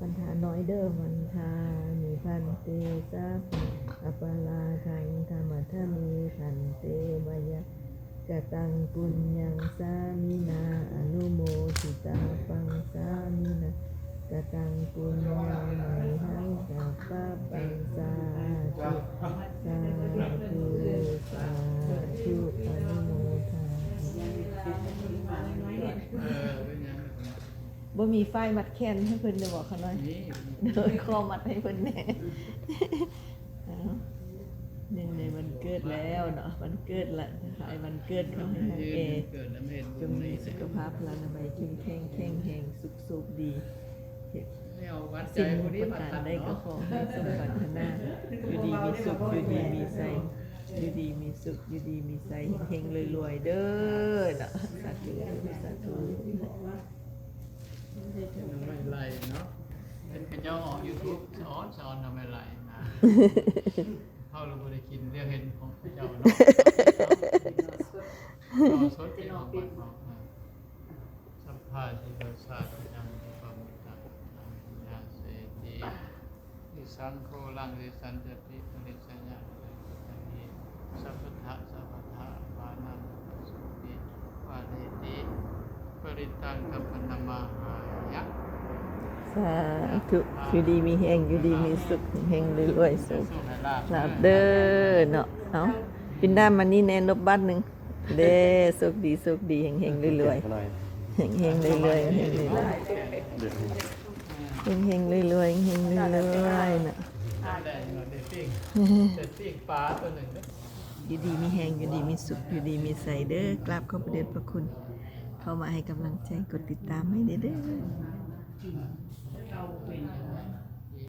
ພັນທະນ້ອຍເດີ ພັນທາມິ ພັນເຕ ສາພະ ອະປະລາທັງ ທຳມະທາມິ ພັນເຕ ວະຍາ ກະຕັງ ປຸນຍັງ ສາມິນາ ອະນຸໂມທິຕາປັງ ສາມິນາ ກະຕັງ ປຸນຍັງ ມະຫິຮັງ ສັບພະປັງ ສາທຸ ສາທຸ ສາທຸ ອະນຸໂມທາມິ ບໍ່ມີຝ້າຍມັດແຂນໃຫ້ເພິ່ນເດ້ບໍ່ ຂະນ້ອຍ? ມີ ໂດຍ ຂໍມັດໃຫ້ເພິ່ນແດ່. ເອົາ ເນື່ອງໃນວັນເກີດແລ້ວເນາະ ວັນເກີດລະ ທ້າຍວັນເກີດ ຂໍໃຫ້ຮັກແກ່ ຈົ່ງມີສຸຂະພາບພະລານາໄມເຂັ້ມແຂງ ແຂງແຮງ ສຸກໂຊກດີ ເຮັດສິ່ງໃດກໍຂໍໃຫ້ສົມປາດຖະໜາ ຢູ່ດີມີສຸກ ຢູ່ດີມີໄຊ ຢູ່ດີມີສຸກ ຢູ່ດີມີໄຊ ເຮັງໆ ລວຍໆ ເດີເນາະ. ສາທຸ ສາທຸ. ເປັນນ້ຳໄມ້ໄຫຼເນາະ ເຫັນເຂົາເຈົ້າອອກຢູທູບ ສອນ ສອນນ້ຳໄມ້ໄຫຼນະ ເຮົາລະບໍ່ໄດ້ກິນ ລຽກເຫັນຂອງເຂົາເຈົ້າເນາະ ເອົາສົດເອົາບັດເນາະ ອາ ສັບພາ ສິໂລສາ ຈັງ ປະມຸດຕະ ອັງ ຍາເສຕິ ຕິສັງ ໂຄລັງ ຕິສັນຈະປິ ປະລິສະຍະ ປັດຕະພີ ສັບພັດຖະ ສັບພັດຖະ ອາບານັງ ໂສຕິ ວາເຣຕິ ປະລິຕັງ ກັບປະນະມະຫາຍະ. ສາທຸ ຢູ່ດີມີແຮງ ຢູ່ດີມີສຸກ ເຮັງໆ ລວຍໆ ໂຊກລາບເດີເນາະ. ເອົາ ປິນດາມານີ້ແດ່ ນົບບາດໜຶ່ງເດ້. ໂຊກດີ ໂຊກດີ ເຮັງໆ ລວຍໆ ເຮັງໆ ລວຍໆ ເຮັງໆ ລວຍໆ ເຮັງໆ ລວຍໆ ເຮັງໆ ລວຍໆ ນະ. ຢູ່ດີມີແຮງ ຢູ່ດີມີສຸກ ຢູ່ດີມີໄຊເດີ. ກາບຂອບພະເດດພະຄຸນ ເຂົ້າມາໃຫ້ກຳລັງໃຈ ກົດຕິດຕາມໃຫ້ແດ່ເດີ.